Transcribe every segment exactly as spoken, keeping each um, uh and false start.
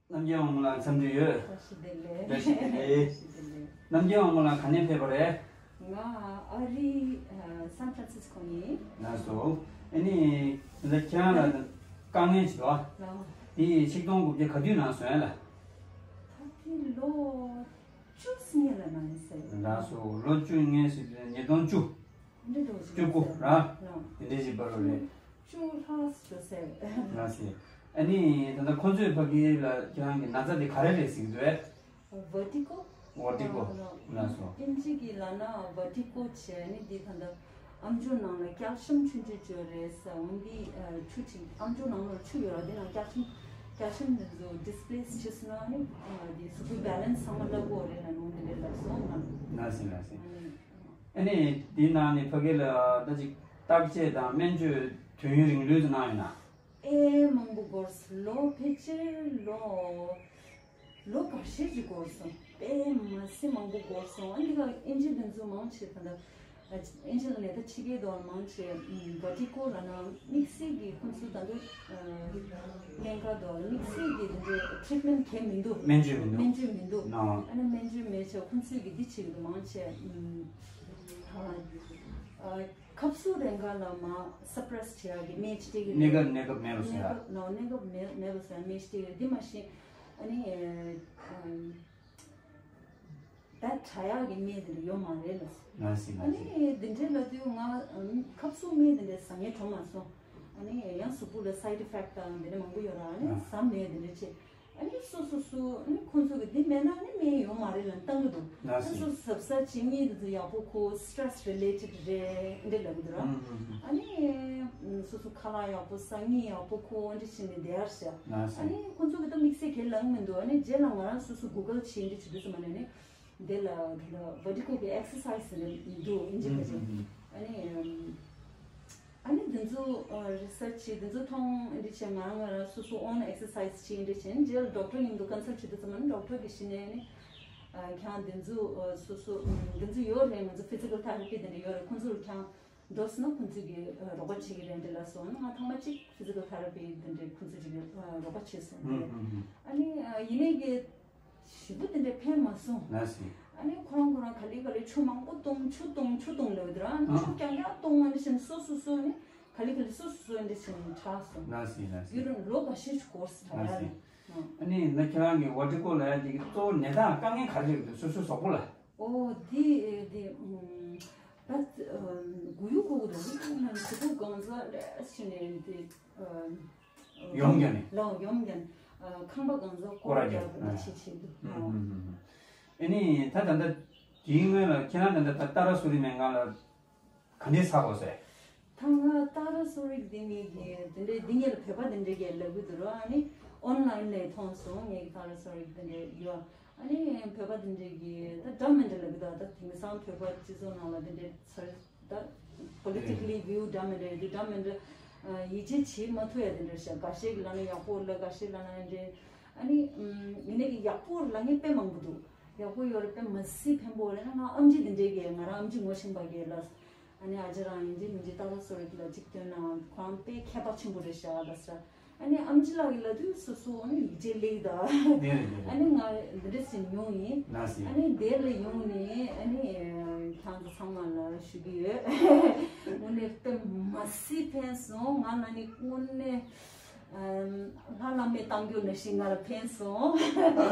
རྣམ་རྒྱལ་དབང་མོ་ལགས་འཚམས་འདྲི་ཡོད། བཀྲ་ཤིས་བདེ་ལེགས། བཀྲ་ཤིས་བདེ་ལེགས། བཀྲ་ཤིས་བདེ་ལེགས། རྣམ་རྒྱལ་དབང་མོ་ལགས་ག་ནས་ཕེབས་པ་རེད། ང་ཨ་རི་ཨ་སན་ཧྥ་རན་སིས་ཀོ་ནས་ཡིན། ལགས་སོ། ཨ་ནི་ད་ལྟ་ཁྱེད་རང་ལ་དཀའ་ངལ་ཞིག་འདུག་ཨ། ལགས། དེ་ཆིག་སྟོང་དགུ་བརྒྱ་ག་དུས་ནང་སོང་ཡ་ལ། ད་དེ་ལོ་བཅུ་ཙམ་ལ་ནང་ཡིན་ས་ཡིན། ལགས་སོ། ལོ་བཅུ་ངན་ཞིག་རེད། ཉིས་སྟོང་བཅུ། འདི་འདྲ་བཅུ་དགུ་ར། ལགས། དེ་འདྲ་ཞིག་བར་རེད། བཅུ་ལྷག་ཙམ་ཟེར། ལགས་སེ། ཨ་ནི་ད་ལྟ་ཁོང་ཚོའི་ཕ་གི་ལ་ཁྱེད་རང་གི་ན་ཚ་དེ་ག་རེ་རེད་ཟེར་གྱི་འདུག་ཨེ། ཝར་ཊི་ཀོ། ཝར་ཊི་ཀོ། ལགས་སོ། ཨིན་ཇི་གི་ལབ་ན་ཝར་ཊི་ཀོ་བྱས་ནི་འདི་ད་ལྟ་ཨམ་ཅོག་ནང་ལ་ཀལ་ཤམ་ཆུང་ཆུང་ཅིག་རེད་ཟེར། འོན་ཏེ་ཆུ་ཅིག་ཨམ་ཅོག་ནང་ལ་ཆུ་ཡོད་ར། འདི་ནང་ཀལ་ཤམ་ཀལ་ཤམ་འདི་ཚོ་ཌིས་པི་ལེས་བྱས་སོང་ན་ནི་འདི་གཟུགས་པོའི་བེ་ལན་སི་ཚང་མ་བརླག་གི་རེད་ལབ་ནོ་འདི་འདྲ་ལབ་སོང་ང་། ལགས་སེ་ལགས་སེ། ཨ་ནི་ཨ་ནི་འདི་ནང་ནས་ཕ་གི་ལ་ད་ཅིག་བརྟག་དཔྱད་དང་སྨན་བཅོས་དུས་ཡུན་རིང་ལོས་ཙམ་གནང་ཡོད་ན། ཨེ་མང་པོ་འགོར་སོང་། ལོ་ཕལ་ཆེར་ལོ་ལོ་འགའ་ཤས་ཅིག་འགོར་སོང་། དཔེ་མ་སྲིད་མང་པོ་འགོར་སོང་། ཨ་འདི་ག་ཨིན་ཇི་འདི་ཚོ་མང་ཆེ་ད་ལྟ་ཨིན་ཇི་ལ་ནས་ད་ཕྱི་རྒྱལ་དུ་མང་ཆེ་ཝར་ཊི་ཀོ་ལབ་ན་དམིགས་བསལ་གྱི་ཁོང་ཚོ་ད་ལྟ་སྨན་ཁང་དུ་དམིགས་བསལ་གྱི་དེ་འདྲའི་ཊི་རིཊ་མེན་ཊི་གང་ཡང་མི་འདུག་སྨན་བཅོས་མི་འདུག་སྨན་བཅོས་མི་འདུག་ནོ། ཨ་ནི་སྨན་བཅོས་མེད་ཆེ་ཁོང་ཚོས་ཀྱི་འདི་བྱེད་ཀྱི་འདུག་མང་ཆེ། ཨ་ཨ་ཁབ་སུ་རེ་འགའ་ལ་མ་སབ་པི་རེ་སི་བྱེད་ཡག་གི་སྨན་ཅིག་སྤྲད་ཀྱི་རེད། གནས་སྐབས་གནས་སྐབས་མེད་པ་བཟོ་ཡ། གནས་སྐབས་ནོ་གནས་སྐབས་མེད་མེད་པ་བཟོ་ཡ་སྨན་ཅིག་སྤྲད་ཀྱི་རེད། འདི་མ་གཞི་ཨ་ནི་ཨ་ད་དྲག་ཡག་གི་སྨན་དེ་འདྲ་ཡོད་མ་རེད་ལ། ལགས་སེ་ཨ་ལགས་སེ། ནི་འདི་འདྲའི་ལབ་དུས་ང་ཨ་ཁབ་སུ་སྨན་དེ་འདྲ་ཟ་མཁན་གྲོངས་མ་སོང་། ཨ་ནི་ཡང་གཟུགས་པོ་ལ་སའིཌ་ཨི་ཕེག་ཊི་དང་འདི་འདྲ་མང་པོ་ཡོད་ར། ཨ་ནི་ཨ་ཟ་མེད་དེ་འདྲ་བྱས། ཨ་ནི་སོ་སོ་སོ་ཨ་ནི་ཁོང་ཚོ་གི་འདི་མེད་ན་ཨ་ནི་སྨན་ཡོད་མ་རེད་ལབ་བཏང་གི་འདུག་ཨ་ལགས་སོ། སོ་སོ་ཟབ་ས་བྱེད་མཁན་དེ་ཚོ་ཡག་པོ་ཁོ་སི་ཊེ་རེ་སི་རི་ལེ་ཊེཌ་རེད་འདྲ་ལབ་གི་འདུག་ར། ཨ་ནི་སོ་སོ་ཁ་ལག་ཡག་པོ་ཟ་མཁན་ཡག་པོ་ཁོ་འདྲ་བྱས་ནས་བསྡད་ཡར་བྱས། ཨ་ནི་ཁོང་ཚོ་གི་ད་དམིགས་བསལ་ཁས་ལེན་མི་འདུག་ཨ་ནི་རྗེས་ལ་ང་རང་སོ་སོ་གུ་གལ་བྱས་འདྲ་བྱེད་དུས་ཙམ་པ་ནས་ནི་འདི་ལ་ད་ལྟ་ཝར་ཊི་ཀོ་གི་ཨེག་སར་སའི་ཛི་ཟེར་ནས་འདུག་ཨིན་ཇི་སྐད་ཆ། ཨ་ནི་ཨ་ནི་འདི་ཚོ་རི་སར་ཆི་བྱས་འདི་ཚོ་མཐོང་འདི་བྱས་ང་རང་ང་རང་སོ་སོ་ཨོན་ཨེག་སར་སའི་ཛི་བྱས་འདི་བྱས་རྗེས་ལ་ཌོག་ཊར་མཉམ་དུ་ཀོན་སལ་བྱེད་དུས་ཙམ་པ་ནི་ཌོག་ཊར་གྱིས་གཞི་ནས་ནི་ཁྱང་འདི་ཚོ་སོ་སོ་འདི་ཚོ་ཡོད་རེད། ང་ཚོ་ཕི་ཛི་ཀལ་ཐེ་ར་པི་འདི་འདྲ་ཡོད་རེད། ཁོང་ཚོར་ཁྱང་འགྲོ་སོང་ན་ཁོང་ཚོ་གིས་རོགས་པ་བྱེད་ཀྱི་རེད་འདི་ལ་སོང་ན་ང་ཐེངས་མ་གཅིག་ཕི་ཛི་ཀལ་ཐེ་ར་པི་འདི་འདྲ་ཁོང་ཚོ་གཅིག་གིས་རོགས་པ་བྱས་སོང་རེད། ཨ་ནི་ཡིན་ནའི་གི་ཞེ་པོ་དེ་འདྲ་ཕན་མ་སོང་། ལགས་སོ། ཨ་ནི་ཁོ་རང་ཁོ་རང་ག་ལེ་ག་ལེ་ཆུ་མང་པོ་བཏུང་ཆུ་བཏུང་ཆུ་བཏུང་ལབ་དེ་རང་ཨ་ཆུ་རྐྱང་རྐྱང་བཏུང་ཨ་ནི་བྱས་ནས་སོ་སོ་སོ་ནི་ག་ལེ་ག་ལེ་སོ་སོ་སོ་འདི་བྱས་ནས་དྲག་སོང་། ལགས་སོ་ལགས་སོ། ཡུན་རིང་ལོ་འགའ་ཤས་ཤིག་འགོར་སོང་དྲག་ཡ་ལགས་སོ། ནི། ཨ་ནི་ན་ཁྱེད་རང་གི་ཝར་ཊི་ཀོ་ལབ་ཡ་དེ་གི་གཙོ་བོ་ནད་རྟགས་དཀའ་ངལ་ག་རེ་ཡོད་འདུག་སོ་སོའི་གཟུགས་པོ་ལ། ཨོ་དེ་དེ་ད་གུ་ཡུ་གུ་གུ་དང་གཟུགས་པོ་གང་ཟག་ལས་ཕྱིན་ནས་དེ། ཡོམ་རྒྱག་ནས། ལོ་ཡོམ་རྒྱག་ནས་ཁང་པ་གང་ཟག་སྐོར་ར་རྒྱག་ནས་བྱེད་བྱེད་འདུག་ཨ་ནི་ད་ད་ལྟ་དེའི་སྔོན་ལ་ཁྱེད་རང་ད་ལྟ་ད་ཏཱ་ར་སུ་རི་ནས་ང་ལ་ག་འདྲས་ཚ་དགོས་ཟེར། ད་ང་ཏཱ་ར་སུ་རི་འདི་ངས་ཀྱི་དེ་འདྲས་འདི་ངས་ལ་བོད་པ་དེ་འདྲས་ཀྱི་ལབ་གི་འདུག་རོ། ཨ་ནི་ཨོན་ལའིན་ལས་མཐོང་སོང་ངས་ཀྱི་ཏཱ་ར་སུ་རི་དེ་འདྲས་ཡོད། ཨ་ནི་བོད་པ་དེ་འདྲས་ཀྱི་ད་ཌོ་ཀུ་མེན་ཊི་ལབ་གི་འདུག་ད་དེང་སང་བོད་པ་སྤྱི་ཚོགས་ནང་ལ་དེ་འདྲས་ཚར། ད་པོ་ལི་ཊི་ཀ་ལི་ཝིའུ་འདྲ་མི་འདྲ་འདི་འདྲ་མི་འདྲ། ཡིད་ཆེས་བྱེད་མ་ཐུབ་ཡ་དེ་འདྲ་ཤག་འགའ་ཤས་ཀྱི་ལ་ན་ཡག་པོ་ལ་འགའ་ཤས་ལ་ན་འདྲ། ཨ་ནི་ཡིན་ནའི་ཡག་པོ་ལ་ངས་དཔེ་མང་པོ་འདུག་ཡག་པོ་ཡོད་རེད། དཔེ་མ་སྲིད་ཕན་པོ་རེད་ན་ང་ཨམ་ཆི་དེ་འདྲས་ཀྱི་ང་རང་ཨམ་ཆི་ངོ་ཤེས་པ་གི་ལ། ཨ་ནི་ཨ་ཅེ་རང་ཡིན་གཅིག་མིན་གཅིག་ཏཱ་ར་སུ་རི་ལ་གཅིག་སྟོན་ན་ཁོ་རང་དཔེ་ཁྱད་པར་ཆེན་པོ་རེད་ཤག་ལ་ཟེར། ཨ་ནི་ཨམ་ཆི་ལགས་ཀྱིས་ལབ་དུས་སོ་སོ་ཨ་ནི་ཡིད་ཆེས་སླེབས་ད། ཨ་ནི་ང་འདི་འདྲ་ཞིག་མྱོང་ཡིན། ཨ་ནི་དེ་ལ་ཡོང་ནས་ཨ་ནི་ཁྱེད་ཚོ་ཚང་མ་ལ་ཞུ་གི་ཡོད། དངོས་གནས་དཔེ་མ་སྲིད་ཕན་སོང་། ང་ལ་ནི་དངོས་གནས་ལྷ་བླ་མས་བཏང་རྒྱུ་ནང་བཞིན་ང་ལ་ཕན་སོང་།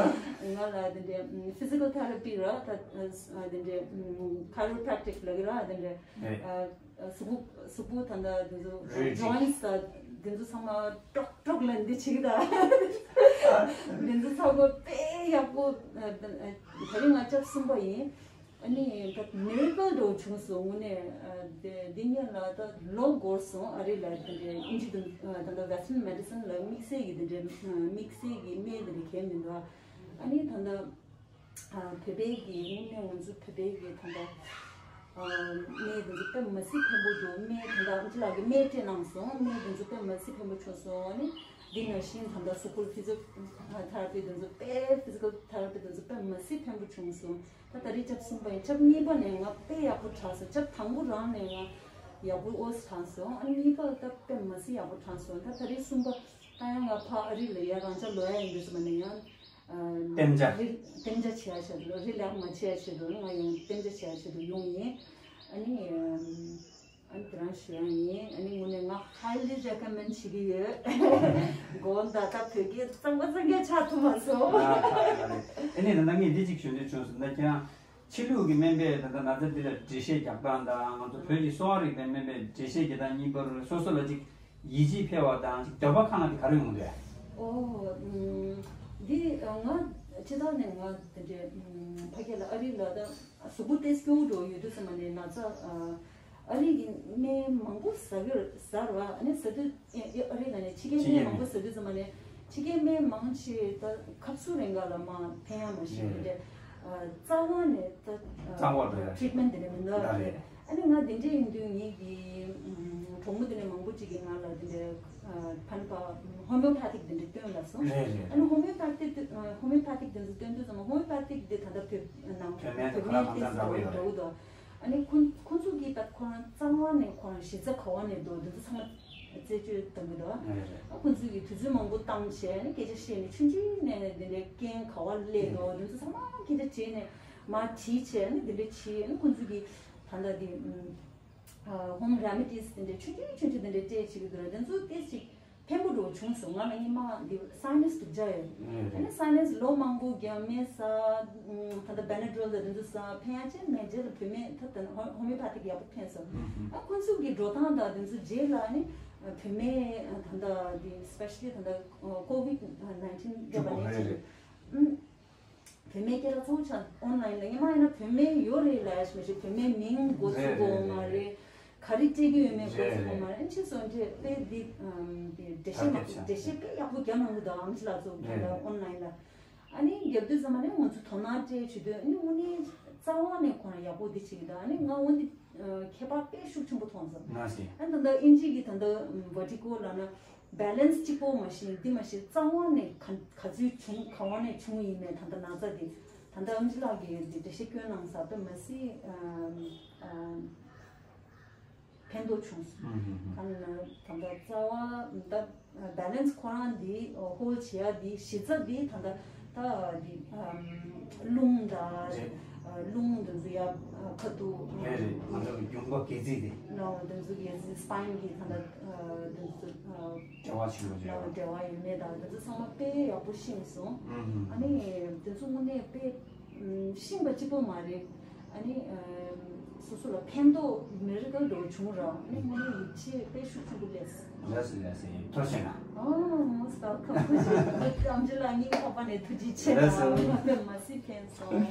ང་ལ་དེ་འདྲའི་ཕི་ཛི་ཀལ་ཐེ་ར་པི་ར་ད་དེ་འདྲའི་ཁ་རོ་པྲེག་ཊིག་ལབ་ཀྱི་ར་དེ་འདྲའི། གཟུགས་པོ་གཟུགས་པོ་ད་ལྟ་འདི་ཚོ་ཇོའིན་ཊི་ད་འདི་ཚོ་ཚང་མ་ཀྲོག་ཀྲོག་ལ་འདི་བྱེད་ཀྱི་ད། འདི་ཚོ་ཚང་མ་དཔེ་ཡག་པོ། ད་རིང་ང་ལྕགས་གསུམ་པ་ཡིན། ཨ་ནི་ད་མི་རེ་ཀལ་འདྲ་བོ་བྱུང་སོང་དངོས་གནས། འདི་སྔོན་ལ་ད་ལོ་འགོར་སོང་ཨ་རི་ལ་དེ་འདྲའི་ཨིན་ཇི་དང་ད་ལྟ་ཝེ་སི་ཊརན་མེ་ཌི་སིན་ལ་དམིགས་བསལ་གྱི་དེ་འདྲའི་དམིགས་བསལ་གྱི་སྨན་དེ་འདྲ་གས་མི་འདུག་ཨ་ནི་ད་ལྟ། བོད་པའི་གི་དངོས་གནས་ང་ཚོ་བོད་པའི་གི་ད་ལྟ་སྨན་དེ་ཚོ་དཔེ་མ་སྲིད་ཕན་པོ་འདུག་སྨན་ད་ལྟ་ཨམ་ཆི་ལགས་ཀྱིས་སྨན་སྤྲད་གནང་སོང་། སྨན་དེ་ཚོ་དཔེ་མ་སྲིད་ཕན་པོ་བྱུང་སོང་། ཨ་ནི་འདི་ནང་བཞིན་ད་ལྟ་གཟུགས་པོར་ཕི་ཛི་ཐེ་ར་པི་དེ་ཚོ་དཔེ་ཕི་ཛི་ཀལ་ཐེ་ར་པི་དེ་ཚོ་དཔེ་མ་སྲིད་ཕན་པོ་བྱུང་སོང་། ད་ད་རེས་ཆབ་གསུམ་པ་ཡིན། ཆབ་གཉིས་པ་ནས་ང་དཔེ་ཡག་པོ་དྲག་སོང་། ཆབ་དང་པོ་རང་ནས་ང་ཡག་པོ་ཨོ་ཙི་དྲག་སོང་། ཨ་ནི་གཉིས་པ་ད་དཔེ་མ་སྲིད་ཡག་པོ་དྲག་སོང་། ད་ད་རེས་གསུམ་པ། ད་ཡང་ང་ཕ་ཨ་རི་ལ་ཡ་རང་ཅག་ལོ་ཡ་ཡིན་དུས་ཙམ་ནས་ཡང་། ཨ། གཏན་འཇགས། རི་གཏན་འཇགས་བྱེད་ཡ་ཆེད་དུ་རི་ལེགས་མ་བྱེད་ཡ་ཆེད་དུ་ང་ཡང་གཏན་འཇགས་བྱེད་ཡ་ཆེད་དུ་ཡོང་ཡིན། ཨ་ནི། ཨ་ནི་དེ་རང་ཞུ་ཡ་ཡིན། ཨ་ནི་དངོས་གནས་ང་highly recommend བྱེད་ཀྱི་ཡོད། གོ་ད་ལྟ་བོད་སྐད་གཙང་མ་གཙང་རྐྱང་ཆགས་ཐུབ་མ་སོང་། ཨ་ནི་ད་ལྟ་ངས་འདི་གཅིག་ཞུ་འདོད་བྱུང་སོང་། ད་ཀྱང་ཕྱི་ལུགས་ཀྱི་སྨན་པས་ད་ལྟ་ན་ཚ་འདི་ལ་འགྲེལ་བཤད་རྒྱག་སྟངས་དང་ང་ཚོ་བོད་ཀྱི་གསོ་བ་རིག་པའི་སྨན་པས་འགྲེལ་བཤད་རྒྱག་སྟངས་གཉིས་བར་སོ་སོ་ལ་ཅིག་ཡིད་ཆེས་འཕེར་བ་དང་ཅིག་འདོད་པ་ཁ་ནང་དེ་ག་རེ་ཡོང་གི་འདུག་ཨོ། ཨམ། འདི་ང་སྤྱི་བཏང་ནས་ང་དེ་འདྲའི་ཨམ་ཕ་གི་ལ་ཨ་རི་ལ་ད་གཟུགས་པོ་ཏོག་ཙམ་སྐྱོ་བོ་འདྲ་ཡོད་དུས་ཙམ་ནས་ན་ཚ་ཨ་ཨ་རི་གི་སྨན་མང་པོ་ཟ་གི་ཟ་ར་བ། ཨ་ནི་ཟ་དུས་ཨ་ཨ་རི་ལ་ནས་ཕྱི་རྒྱལ་སྨན་མང་པོ་ཟ་དུས་ཙམ་ནས་ཕྱི་རྒྱལ་སྨན་མང་ཆེ་ད་ཁབ་སུ་རེ་འགའ་ལ་མ་ཕན་ཡ་མ་ཤེས་ནས་རེད། རྩ་བ་ནས་ད་རྩ་བ་འགྲོ་ཡ་treatment དེ་འདྲ་མི་འདུག་རེད། ཨ་ནི་ང་དེ་འདྲ་ཡིན་དུས་ངེད་ཀྱི་གྲོགས་མོ་དེ་འདྲ་མང་པོ་ཅིག་གིས་ང་ལ་དེ་འདྲ་ཕན་པ་homeopathic དེ་འདྲ་སྟོན་ལ་སོང་། རེད་རེད། ཨ་ནི་homeopathic དེ་homeopathic དེ་ཚོ་སྟོན་དུས་ཙམ་homeopathic དེ་ད་ལྟ་བོད་ནང་བོད་སྨན་དེ་ཚོ་ལ་འདྲ་བོ་ཡོད་རེད། ཨ་ནི་ཁོ་ཁོ་ཚོ་གིས་ད་ཁོ་རང་རྩ་བ་ནས་ཁོ་རང་གཞི་རྩ་ག་བ་ནས་འགྲོ་དེ་ཚོ་ཚང་མ་རྩད་གཅོད་གཏོང་གི་འདུག་ཨ་ཁོ་ཚོས་ཀྱི་དུས་ཚོད་མང་པོ་བཏང་བྱས་ནས་སྐད་ཆ་བཤད་ནས་ཆུང་ཆུང་ནས་འདི་འདྲའི་རྐྱེན་ག་བ་སླེབས་འདུག་དེ་ཚོ་ཚང་མ་སྐད་ཆ་དྲིས་ནས་མར་དྲིས་བྱས་ནས་འདི་འདྲ་བྱས་ནས་ཁོ་ཚོས་ཀྱི་ད་ལྟ་འདི་home remedies དེ་འདྲ་ཆུང་ཆུང་ཆུང་ཆུང་དེ་འདྲ་སྤྲད་བྱེད་ཀྱི་འདུག་ར། དེ་ཚོ་ཏོག་ཙམ་ཕན་པོ་འགྲོ་བྱུང་སོང་། ང་ལ་སྔོན་མ་འདི་sinus སྡུག་ཅག་ཡོད། ཨ་ནི་sinus ལོ་མང་པོ་རྒྱ་སྨན་ཟ། ད་ལྟ་Benadryl དང་དེ་ཚོ་ཟ་ཕན་ཡ་ཅན་མེད། རྗེས་ལ་བོད་སྨན་ད་ལྟ་homeopathic ཡག་པོ་ཕན་སོང་། ཨ་ཁོ་ཚོ་གི་འགྲོ་སྟངས་དང་དེ་ཚོ་རྗེས་ལ་ནི་བོད་སྨན་ད་ལྟ་འདི་especially ད་ལྟ་COVID nineteen འདྲ་བ་ནས་ཅིག་བོད་སྨན་སྐད་གྲགས་ཚ་པོ་ཆགས་online ལ། སྔོན་མ་ཡིན་ན་བོད་སྨན་ཡོད་རེད་ལབ་ཡ་ཞིག་མ་གཞི་བོད་སྨན་མིང་འགོ་ཚུགས་དགོས་མ་རེད། ག་རེ་སྤྲད་ཀྱི་ཡོད་མེད་འགོ་ཚུགས་དགོས་མ་རེད། ཕྱིས་སུ་འདྲ་དཔེ་འདི་འདི་འགྲེལ་བཤད་མ་འགྲེལ་བཤད་དཔེ་ཡག་པོ་རྒྱབ་གནང་གི་འདུག་ཨམ་ཆི་ལགས་ཚོ་ག་ལ་online ལ། ཨ་ནི་རྒྱབ་དུས་ཙམ་པ་ནས་ང་ཚོ་དོ་སྣང་སྤྲད་བྱེད་དུས་ཨ་ནི་དངོས་གནས་རྩ་བ་ནས་ཁོ་རང་ཡག་པོ་འདི་བྱེད་ཀྱི་འདུག་ཨ་ནི་ང་འོ་འདི་ཁྱད་པར་དཔེ་ཤུགས་ཆེན་པོ་མཐོང་སོང་། ཨ་ནི་ད་ལྟ་ཨིན་ཇི་གི་ད་ལྟ་vertigo ལབ་ན། balance གཅིག་པོ་མ་གཞི་འདི་མ་གཞི་རྩ་བ་ནས་ག་ག་ཚོད་བྱུང་ག་བ་ནས་བྱུང་ཡིན་མེད་ད་ལྟ་ན་ཚ་འདི་ད་ལྟ་ཨམ་ཆི་ལགས་ཀྱིས་འདི་འགྲེལ་བཤད་སྐྱོན་གནང་ས་དཔེ་མ་སྲིད་ཨམ་ཨམ་ཕན་ཐོགས་བྱུང་སོང་། ཨམ་ཧུམ་ཧུམ། གང་ན་ད་ལྟ་རྩ་བ་ད་balance ཁོ་རང་འདི་hold བྱེད་ཡ་འདི་གཞི་རྩ་འདི་ད་ལྟ་ད་འདི་ཨམ་རླུང་དང་རེད། རླུང་འདི་ཚོ་ཡ་ཁ་ཐུག་རེད་རེད། ང་ཚོ་གི་རྒྱུན་པ་སྒལ་ཚིགས་དེ། ནོ་འདི་ཚོ་གི་spine གི་ད་ལྟ་འདི་ཚོ་འབྲེལ་བ་ཆེན་པོ་ཡོད། འབྲེལ་བ་ཡོད་མེད་དང་འདི་ཚོ་ཚང་མ་དཔེ་ཡག་པོ་ཤེས་སོང་། ཨ་ནི་འདི་ཚོ་དངོས་གནས་དཔེ་ཤེས་པ་གཅིག་པོ་མ་རེད། ཨ་ནི་སོ་སོ་ལ་ཕན་ཐོགས་miracle འགྲོ་བྱུང་ར། ཨ་ནི་དངོས་གནས་ཡིད་ཆེས་དཔེ་ཤུགས་ཆེན་པོ་སླེབས། ལགས་སོ་ལགས་སོ། ཐུགས་རྗེ་གནང་། ཨོ་ས་ཁམས་ཁུ་ཞིག་ཨམ་ཆི་ལགས་སྙིང་ཐག་པ་ནས་ཐུགས་རྗེ་ཆེ། ལགས་སོ། དཔེ་མ་སྲིད་ཕན་སོང་།